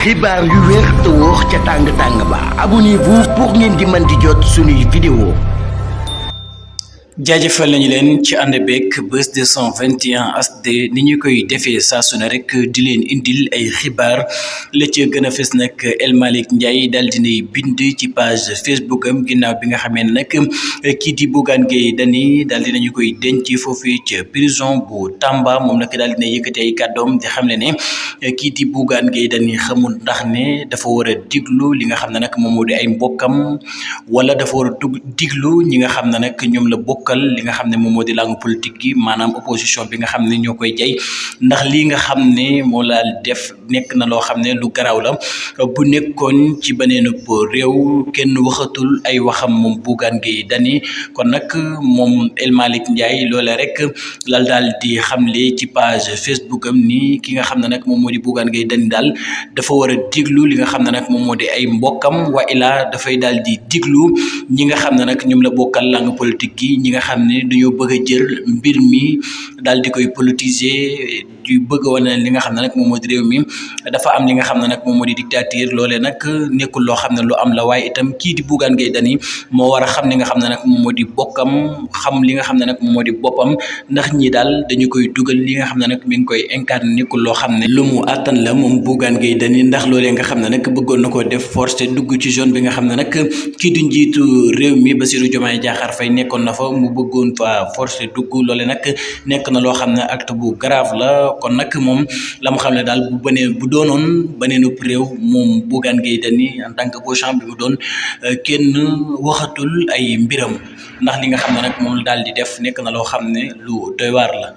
xibaar yu wér te wóor ca tàng ba abonnez-vous pour ngeen di mën di jot suñuy vidéo. jaajëfal nañu leen ci ànd beeg Buzz 221 HD ni ñu koy defee saa su ne rek di leen indil ay xibaar la ca gën a fës nag El Malick Ndiaye daal dinay bind ci page Facebook am ginnaaw bi nga xamee ne nag kii di Bougane Gueye Dany daal dinañu koy denc foofu ca prison bu Tamba moom nag daal dina yëkkati ay kàddoom di xam ne kii di Bougane Gueye Dany xamul ndax ne dafa war a diglu li nga xam ne nag moom moo di ay mbokkam wala dafa war a diglu ñi nga xam ne nag ñoom la bokkal li nga xam ne moom moo di langue politique gi maanaam opposition bi nga xam ne ñoo koy jay ndax lii nga xam ne moo la def nekk na loo xam ne lu garaaw la bu nekkoon ci beneen réew kenn waxatul ay waxam moom Bougane Gueye Dany kon nag moom El Malick Ndiaye loole rek lal daal di xamle ci page Facebook am ni ki nga xam ne nag moom moo di Bougane Gueye Dany daal dafa war a diglu li nga xam ne nag moom moo di ay mbokkam wa ilaa dafay daal di diglu ñi nga xam ne nag ñoom la bokkal langue politique gi ñi nga xam ne dañoo bëgg a jël mbir mi daal di koy politiser di bëgg a wane li nga xam ne nag moom moo di réew mi dafa am li nga xam ne nag moom moo di dictature loolee nag nekkul loo xam ne lu am la waaye itam kii di Bougane Gueye Dany moo war a xam li nga xam ne nag moom moo di bokkam xam li nga xam ne nag moom moo di boppam ndax ñi daal dañu koy dugal li nga xam ne nag mi ngi koy incarné nekkul loo xam ne lu mu àttan la moom Bougane Gueye Dany ndax loolee nga xam ne nag bëggoon na koo def forcé dugg ci zone bi nga xam ne nag kii du njiitu réew mi Bassirou Diomaye Diakhar Faye nekkoon na fa mu bëggoon fa forcé dugg loole nag nekk na loo xam ne acte bu grave la kon nag moom la mu xam ne daal bu doonoon beneenub réew moom Bougane Gueye Dany en tant que opposant bi mu doon kenn waxatul ay mbiram ndax li nga xam ne nag moom daal di def nekk na loo xam ne lu doy waar la.